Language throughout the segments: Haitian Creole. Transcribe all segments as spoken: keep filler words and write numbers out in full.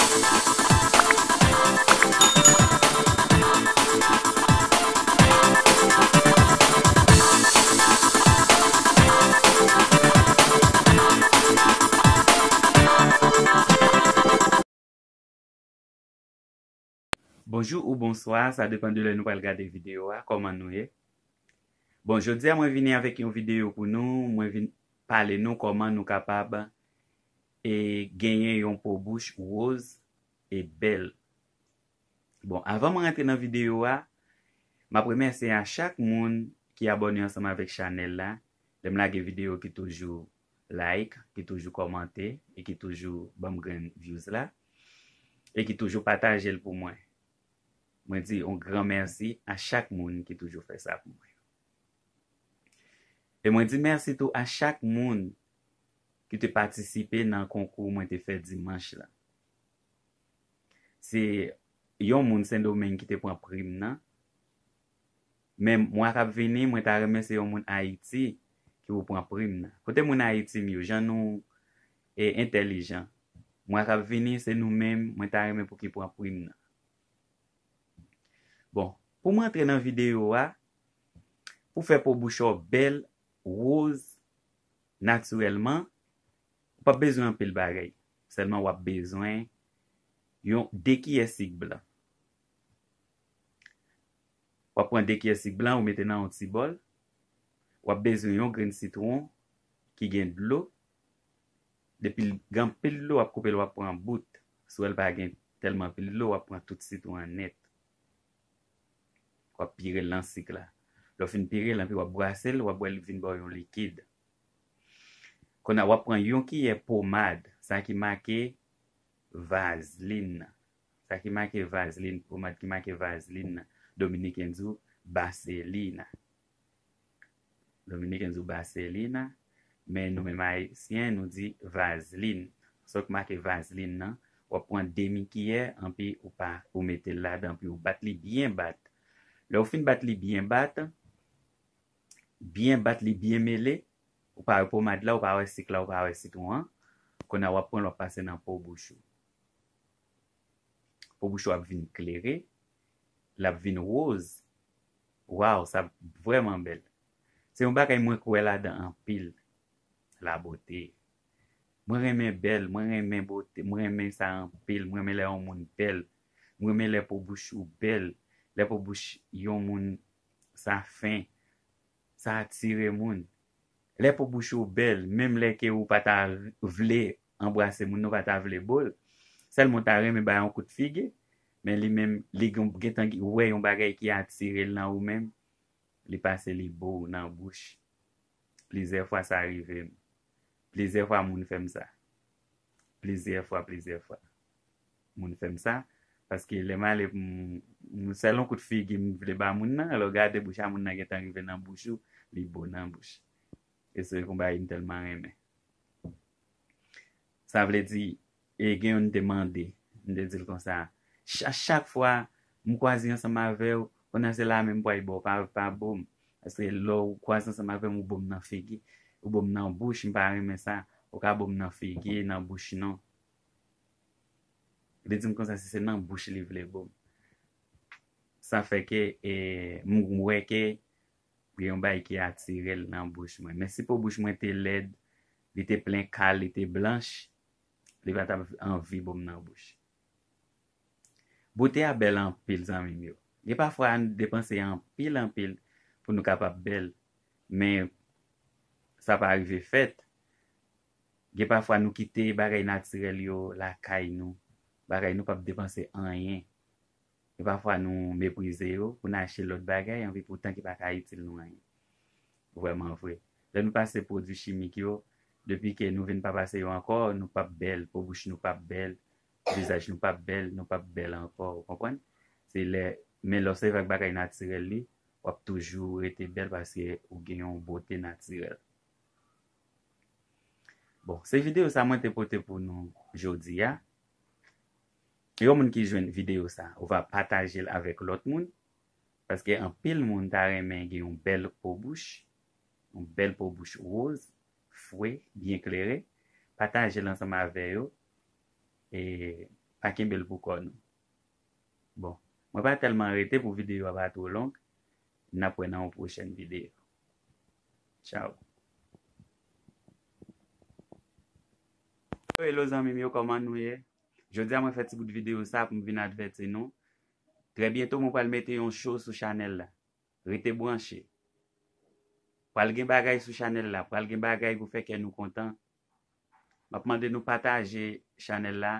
Bonjou ou bonswa, sa depann de lè nou pral gade videyo a. Kòman nou ye? Bon, jodi a mwen vini avèk yon videyo pou nou. Mwen vin pale nou kòman nou kapab e genyen yon po bouch woz e bèl. Bon, avan mwen rantre nan videyo a, m ap remèsye a chak moun ki abòne ansanm avèk chanèl la. Lè m lage videyo, ki toujou like, ki toujou kòmante e ki toujou ban m grenn views la e ki toujou pataje l pou mwen. Mwen di yon gran mèsi a chak moun ki toujou fè sa pou mwen. E mwen di mèsi tou a chak moun ki te patisipe nan konkou mwen te fè dimanch la. Se yon moun Sendomeng ki te pran prim nan. Men mwa k ap vini, mwen ta renmen se yon moun Ayiti ki pou pran prim nan. Kote moun Ayiti m yo, jan nou e entèlijan. Mwa k ap vini, se nou menm, mwen ta renmen pou ki pran prim nan. Bon, pou m antre nan videyo a, pou fè po bouch ou bèl, woz, natirèlman, ou p ap bezwen anpil bagay. Sèlman w ap bezwen yon de kiyè sik blan. W ap pran de kiyè sik blan, ou mete nan yon ti bòl. W ap bezwen yon grenn sitwon ki gen dlo. Depi l gen anpil dlo, w ap koupe l, w ap pran bout. Si w wè l pa gen tèlman anpil dlo, w ap pran tout sitwon an nèt. W ap pire l nan sik la. Lè w fin pire l, anpi w ap brase l, w ap wè l vin ba w yon likid. Kounye a, w ap pran yon kiyè pomad, sa ki make vazlin nan. Sa ki make vazlin, pomad ki make vazlin nan. Dominiken di w baselina. Dominiken di w baselina, men nou menm Ayisyen, nou di vazlin. Sa k make vazlin nan, w ap pran demi kiyè, anpi ou pa, ou mete l ladan, anpi ou bat li byen bat. Lè w fin bat li byen bat, byen bat li byen mele, ou pa wè pomad la, ou pa wè sik la, ou pa wè sitwon an, kounye a w ap pran l, w ap pase nan po bouch ou. Po bouch ou ap vin klere, l ap vin woz. Waw, sa vrèman bèl. Se yon bagay mwen kwè ladan anpil. Labote. Mwen renmen bèl, mwen renmen bote, mwen renmen sa anpil, mwen renmen lè yon moun bèl, mwen renmen lè po bouch ou bèl, lè po bouch yon moun sa fen, sa atire moun. Lè po bouch ou bèl, menm lè ke ou pa ta vle anbrase moun nan, ou pa ta vle bo l, sèlman w ta renmen bay yon kout figi, men li menm, li gen, gentan wè yon bagay ki atire l nan ou menm, li pase li bo w nan bouch. Plizyè fwa sa rive m. Plizyè fwa moun fè m sa. Plizyè fwa, plizyè fwa. Moun fè m sa. Paske lè m ale pou m, m sèl yon kout figi m vle ba moun nan, lè w gade bouch a moun nan gentan rive nan bouch ou, li bo nan bouch. E se yon bagay m tèlman renmen. Sa vle di, e gen youn te mande, m te di l konsa, cha-, chak fwa m kwaze ansanm avè w, kounye a se la menm pway ba w, pa, pa bo m. Paske lè w kwaze ansanm avè m, ou bo m nan figi, ou bo m nan bouch, m pa renmen sa. Ou ka bo m nan figi, nan bouch non. Li di m konsa, si se nan bouch li vle bo m. Sa fè ke, e, m wè ke gen yon bagay ki atire l nan bouch mwen. Men si po bouch mwen te lèd, li te plen kal, li te blanch, li pa t ap anvi bo m nan bouch. Bote a bèl anpil, zanmi m yo. Gen pafwa nou depanse anpil, anpil pou nou kapab bèl, men sa pa rive fèt. Gen pafwa nou kite bagay natirèl yo lakay nou, bagay nou p ap depanse anyen. E pafwa nou meprize yo pou n achte lòt bagay, anpi poutan ki pa ka itil nou anyen. Vrèman vre. Lè nou pase pwodui chimik yo, depi ke nou vin pa pase yo ankò, nou p ap bèl, po bouch nou p ap bèl, vizaj nou p ap bèl, nou p ap bèl ankò, ou konprann? Se lè, men lè w sèvi ak bagay natirèl li, w ap toujou rete bèl paske ou gen yon bote natirèl. Bon, se videyo sa mwen te pote pou nou jodi a. Yon moun ki jwenn videyo sa, ou va pataje l avèk lòt moun, paske anpil moun ta renmen gen yon bèl po bouch, yon bèl po bouch woz, fre, byen klere. Pataje l ansanm avè yo. E Pa kenbe l pou kò nou. Bon, mwen pa tèlman rete pou videyo a pa twò long. N ap wè nan yon pwochèn videyo. Tchao. Hello zanmi m yo, kòman nou ye? Jodi a mwen fè ti bout videyo sa pou m vin advèti nou. Trè byento mwen pral mete yon show sou chanèl la. Rete branche. Pral gen bagay sou chanèl la, pral gen bagay pou fè kè nou kontan. M ap mande nou pataje chanèl la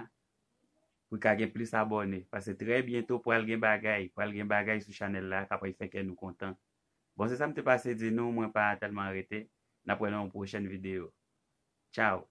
pou ka gen plis abòne. Paske trè byento pral gen bagay, pral gen bagay sou chanèl la k ap fè kè nou kontan. Bon, se sa m te pase di nou, mwen pa tèlman rete. N ap wè nan yon pwochèn videyo. Tchao.